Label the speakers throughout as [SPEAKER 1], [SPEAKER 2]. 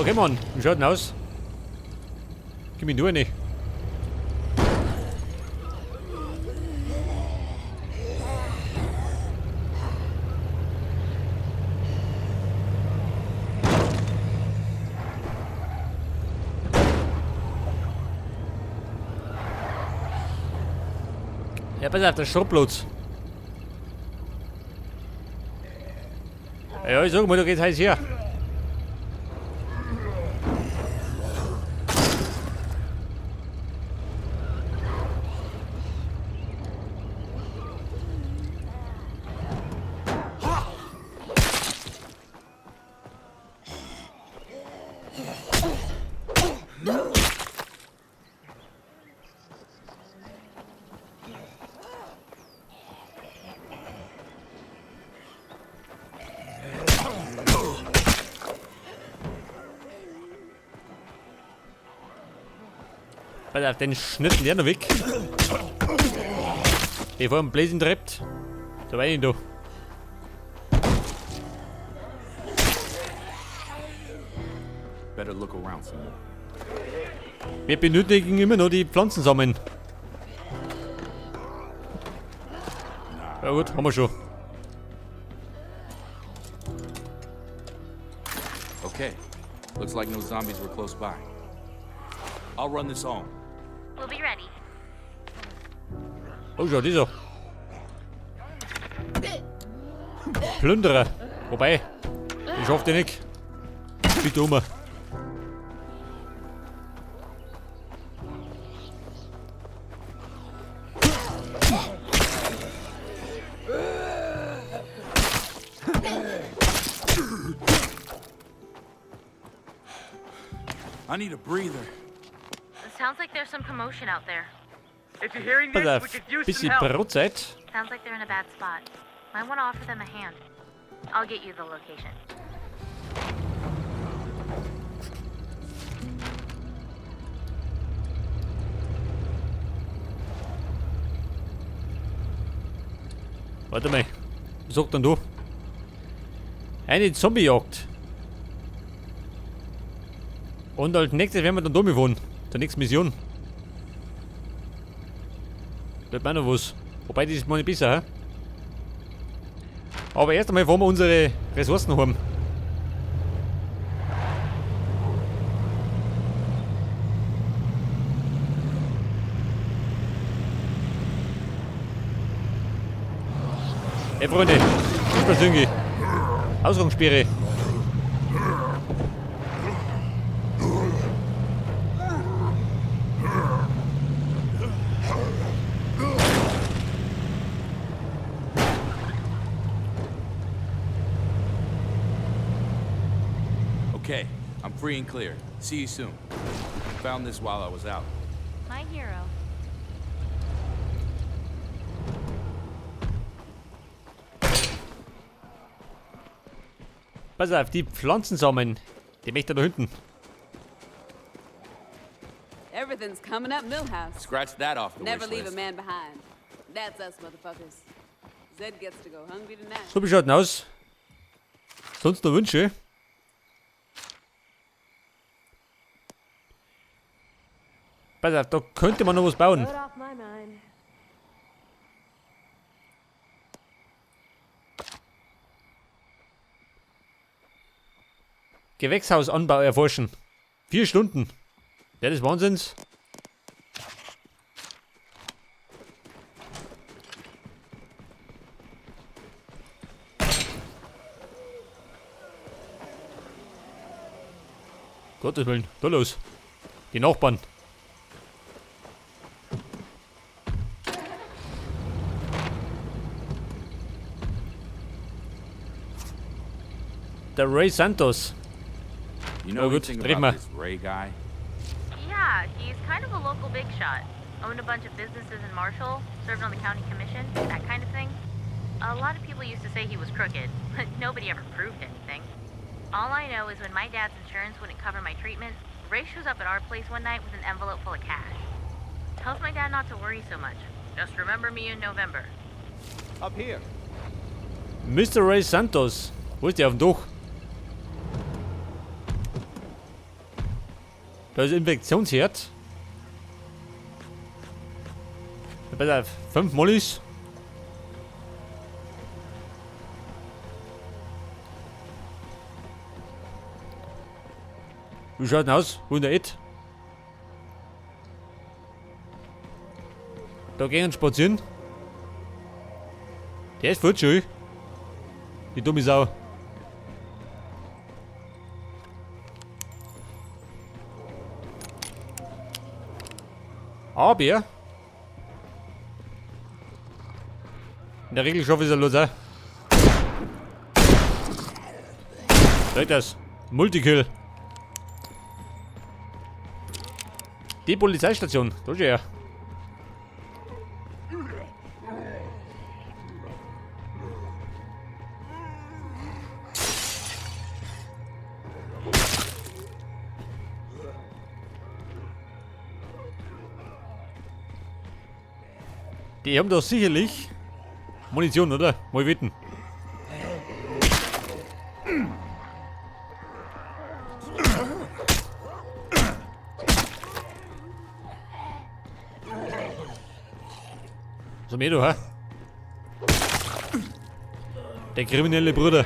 [SPEAKER 1] Okay, Mann. Wie schaut denn aus? Gib mir nur eine. Ja, pass auf, der Schrottplatz. Ja, ich sag mal, da geht's heiß her. Pass auf, den schnitten der noch weg. Bevor er Bläschen treibt. Da war ich da.
[SPEAKER 2] Better look around some more.
[SPEAKER 1] Wir benötigen immer noch die Pflanzensamen. Ja gut, haben wir schon.
[SPEAKER 2] Okay. Looks like no zombies were close by. I'll run this home.
[SPEAKER 3] We'll be ready.
[SPEAKER 1] Oh, schau, dieser. Plünderer. Wobei, ich schaff den nicht. Wie dummer.
[SPEAKER 2] I need a breather.
[SPEAKER 3] Sounds like there's some commotion out there.
[SPEAKER 4] If you're hearing
[SPEAKER 1] Pass
[SPEAKER 4] this,
[SPEAKER 1] auf,
[SPEAKER 4] we could use some
[SPEAKER 1] bisschen
[SPEAKER 4] help.
[SPEAKER 1] Brotzeit.
[SPEAKER 3] Sounds like they're in a bad spot. Might want to offer them a hand. I'll get you the location.
[SPEAKER 1] Warte mal. Was sagt denn du? Eine Zombiejagd. Und als nächstes werden wir dann da fahren. Zur nächsten Mission. Wird mir noch was. Wobei, das ist mal nicht besser, hä? Aber erst einmal fahren wir unsere Ressourcen heim. Hey Freunde, Fußballsünge. Ausgangssperre.
[SPEAKER 2] Okay, I'm free and clear. See you soon. Found this while I was out.
[SPEAKER 3] My hero.
[SPEAKER 1] Pass auf, die Pflanzensamen. Die möchte da hinten.
[SPEAKER 5] Everything's coming up Milhouse.
[SPEAKER 2] Scratch that off the
[SPEAKER 5] Never
[SPEAKER 2] wish
[SPEAKER 5] leave a
[SPEAKER 2] list.
[SPEAKER 5] man behind. That's us, motherfuckers. Zed gets to go hungry tonight.
[SPEAKER 1] So, wie schaut denn aus? Sonst noch Wünsche? Pass auf, da könnte man noch was bauen.
[SPEAKER 6] Load off my mind.
[SPEAKER 1] Gewächshausanbau erforschen. 4 Stunden. Ja, das Wahnsinns. Gottes Willen, da los. Die Nachbarn. Der Ray Santos.
[SPEAKER 2] You know
[SPEAKER 1] Oh, gut,
[SPEAKER 2] anything
[SPEAKER 1] red
[SPEAKER 2] about
[SPEAKER 1] mal.
[SPEAKER 2] this Ray guy?
[SPEAKER 3] Yeah, he's kind of a local big shot. Owned a bunch of businesses in Marshall, served on the county commission, that kind of thing. A lot of people used to say he was crooked, but nobody ever proved anything. All I know is when my dad's insurance wouldn't cover my treatment, Ray shows up at our place one night with an envelope full of cash. Tells my dad not to worry so much. Just remember me in November.
[SPEAKER 7] Up here.
[SPEAKER 1] Mr. Ray Santos. Wo ist der auf dem Dach? Da ist Infektionsherd. Pass auf, 5 Mollis. Wie schaut denn aus? Wo ist der Ed? Da gehen spazieren. Der ist voll schön. Die dumme Sau. Aber in der Regel schaffe ich es ja los, auch. Sag das. Multikill. Die Polizeistation. Da ist er. Die haben doch sicherlich Munition, oder? Mal wetten. So mehr du, hä? Der kriminelle Bruder.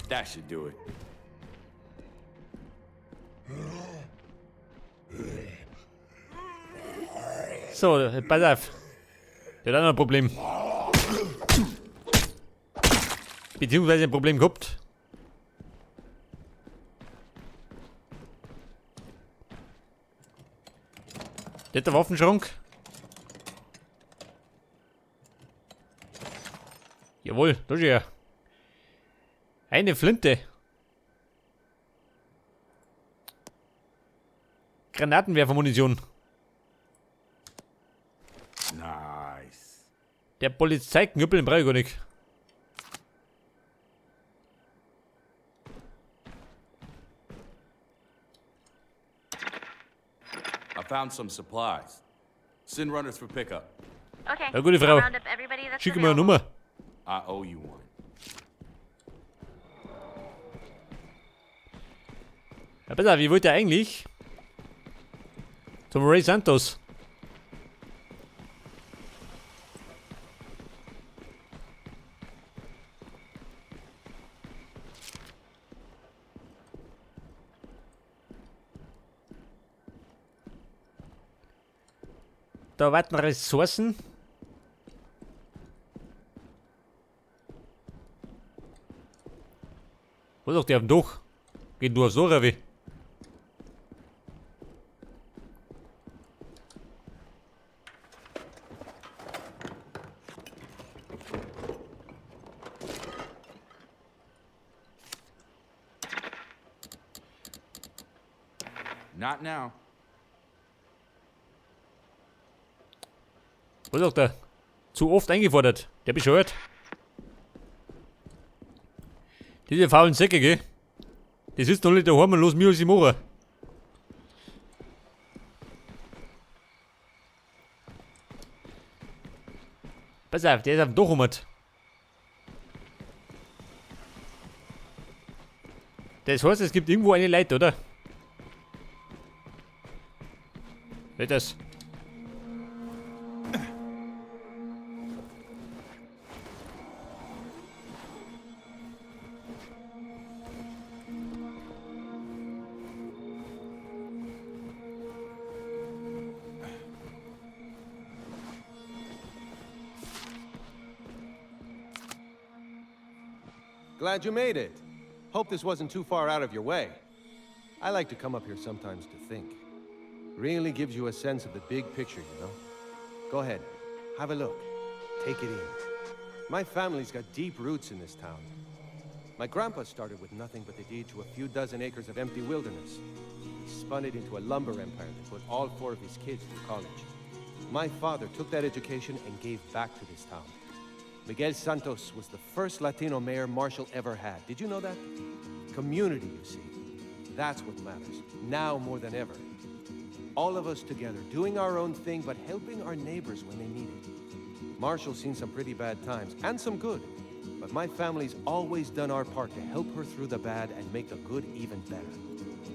[SPEAKER 2] That should do it.
[SPEAKER 1] So, pass auf. Der hat auch noch ein Problem. Beziehungsweise ein Problem gehabt. Der hat der Waffenschrank. Jawohl, da ist er. Eine Flinte. Granatenwerfermunition.
[SPEAKER 2] Nice.
[SPEAKER 1] Der Polizeiknüppel im brauch ich gar nicht.
[SPEAKER 2] I found some supplies. Send runners for pickup.
[SPEAKER 3] Okay.
[SPEAKER 1] Ja, gute Frau.
[SPEAKER 3] I'll round up everybody that's
[SPEAKER 1] Schicke mir eine
[SPEAKER 3] available.
[SPEAKER 1] Nummer.
[SPEAKER 2] I owe you one.
[SPEAKER 1] Ja, pass auf, ich wollte eigentlich zum Ray Santos. Da warten Ressourcen. Wo ist doch der auf dem Dach? Geht nur aufs Ohr, wie?
[SPEAKER 2] Not now.
[SPEAKER 1] Wo ist doch der? Zu oft eingefordert. Der bescheuert. Diese faulen Säcke, gell? Die sitzen alle daheim und los mir als im Ohr. Pass auf, der ist auf dem Dach rum. Das heißt, es gibt irgendwo eine Leiter, oder? Wer das?
[SPEAKER 4] Glad you made it. Hope this wasn't too far out of your way. I like to come up here sometimes to think. Really gives you a sense of the big picture, you know? Go ahead, have a look. Take it in. My family's got deep roots in this town. My grandpa started with nothing but the deed to a few dozen acres of empty wilderness. He spun it into a lumber empire that put all four of his kids through college. My father took that education and gave back to this town. Miguel Santos was the first Latino mayor Marshall ever had. Did you know that? Community, you see. That's what matters, now more than ever. All of us together, doing our own thing, but helping our neighbors when they need it. Marshall's seen some pretty bad times, and some good. But my family's always done our part to help her through the bad and make the good even better.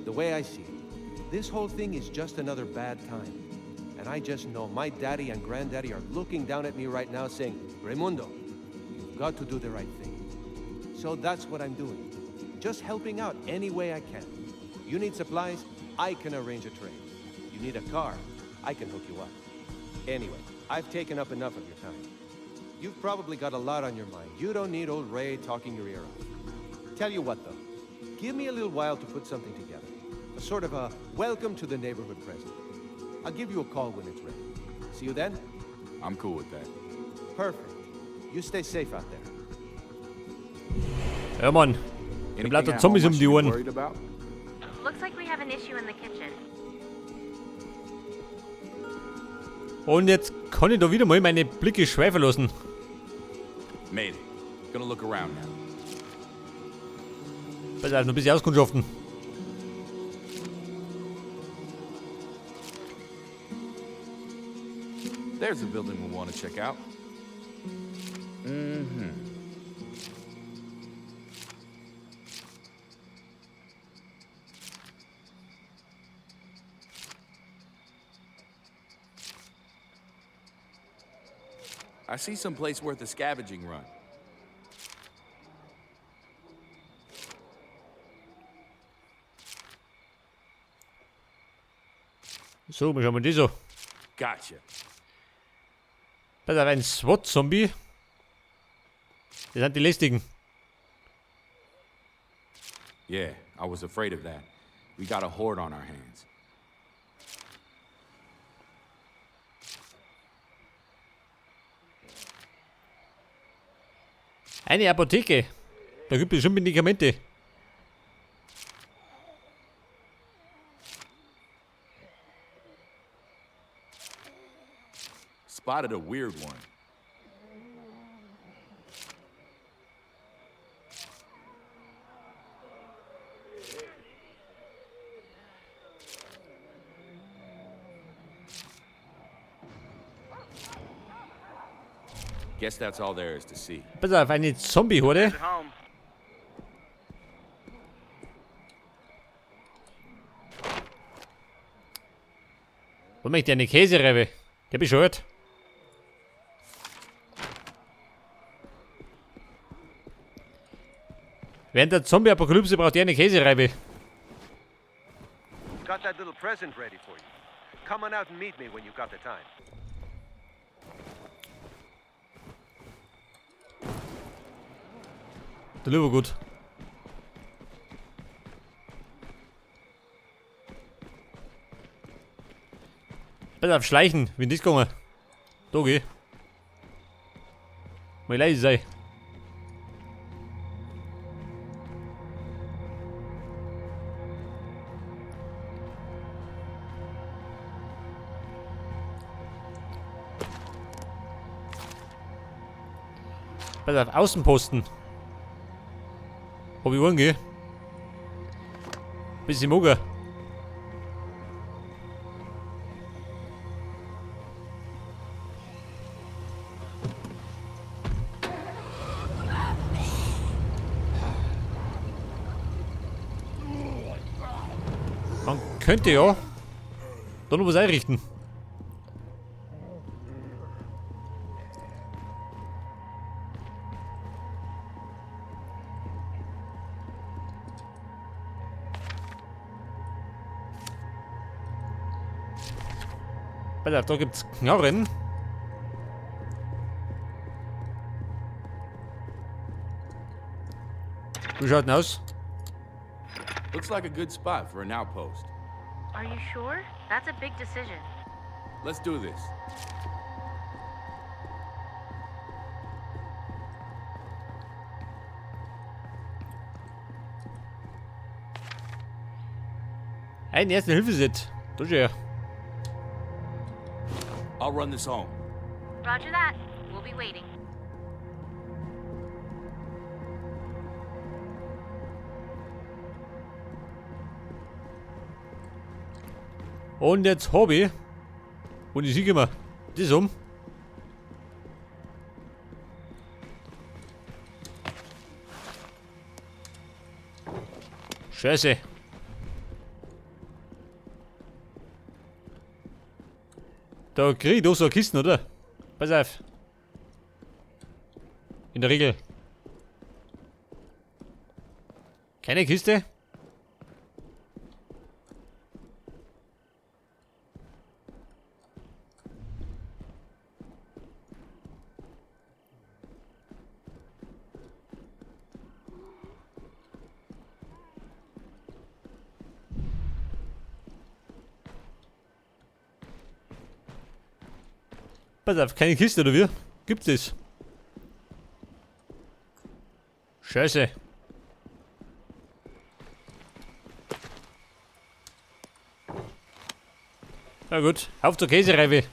[SPEAKER 4] The way I see it, this whole thing is just another bad time. And I just know my daddy and granddaddy are looking down at me right now saying, Raimundo, you've got to do the right thing. So that's what I'm doing. Just helping out any way I can. You need supplies, I can arrange a trade. You need a car, I can hook you up. Anyway, I've taken up enough of your time. You've probably got a lot on your mind. You don't need old Ray talking your ear off. Tell you what, though. Give me a little while to put something together. A sort of a welcome to the neighborhood present. I'll give you a call when it's ready. See you then?
[SPEAKER 2] I'm cool with that.
[SPEAKER 4] Perfect. You stay safe out there.
[SPEAKER 1] Ja, Mann.
[SPEAKER 2] Anything
[SPEAKER 1] lauter
[SPEAKER 2] at
[SPEAKER 1] Zombies
[SPEAKER 2] home I
[SPEAKER 1] um die
[SPEAKER 2] should be
[SPEAKER 1] Ohren.
[SPEAKER 2] worried about?
[SPEAKER 3] Looks like we have an issue in the kitchen.
[SPEAKER 1] Und jetzt kann ich da wieder mal meine Blicke schweifen lassen.
[SPEAKER 2] Made it. Gonna look around now.
[SPEAKER 1] Pass auf, noch ein bisschen auskundschaften.
[SPEAKER 2] There's a building we'll want to check out. I see some place worth a scavenging run.
[SPEAKER 1] So, wir schauen mal die so.
[SPEAKER 2] Gotcha.
[SPEAKER 1] Pass auf, ein SWAT-Zombie. Das sind die lästigen.
[SPEAKER 2] Yeah, I was afraid of that. We got a horde on our hands.
[SPEAKER 1] Eine Apotheke. Da gibt es schon Medikamente.
[SPEAKER 2] Spotted a weird one. Guess that's all there is to see.
[SPEAKER 1] Pass auf, eine Zombie-Horde.
[SPEAKER 6] Home.
[SPEAKER 1] Wo möchte ich eine Käsereibe? Der bescheuert. Während der Zombie-Apokalypse braucht er eine Käsereibe.
[SPEAKER 4] Got that little present ready for you. Come on out and meet me when you've got the time.
[SPEAKER 1] Der lieber gut. Pass auf, schleichen, wie das gegangen. Da geh. Mal leise sei. Pass auf, Außenposten. Hab ich einen, gell? Bisschen mager. Man könnte ja da noch was einrichten. Pass auf, da gibt's Knarren. Wie schaut denn aus?
[SPEAKER 2] Looks like a good spot for an outpost.
[SPEAKER 3] Are you sure? That's a big decision.
[SPEAKER 2] Let's do this.
[SPEAKER 1] Ein Erste-Hilfe-Set. Das ist ja.
[SPEAKER 2] I'll run this home.
[SPEAKER 3] Roger that. We'll be waiting.
[SPEAKER 1] Und jetzt Hobby. Und ich sehe immer das um. Scheiße. Da krieg ich doch so eine Kiste, oder? Pass auf. In der Regel. Keine Kiste? Pass auf, keine Kiste, oder wie? Gibt es? Scheiße. Na gut, auf zur Käsereibe.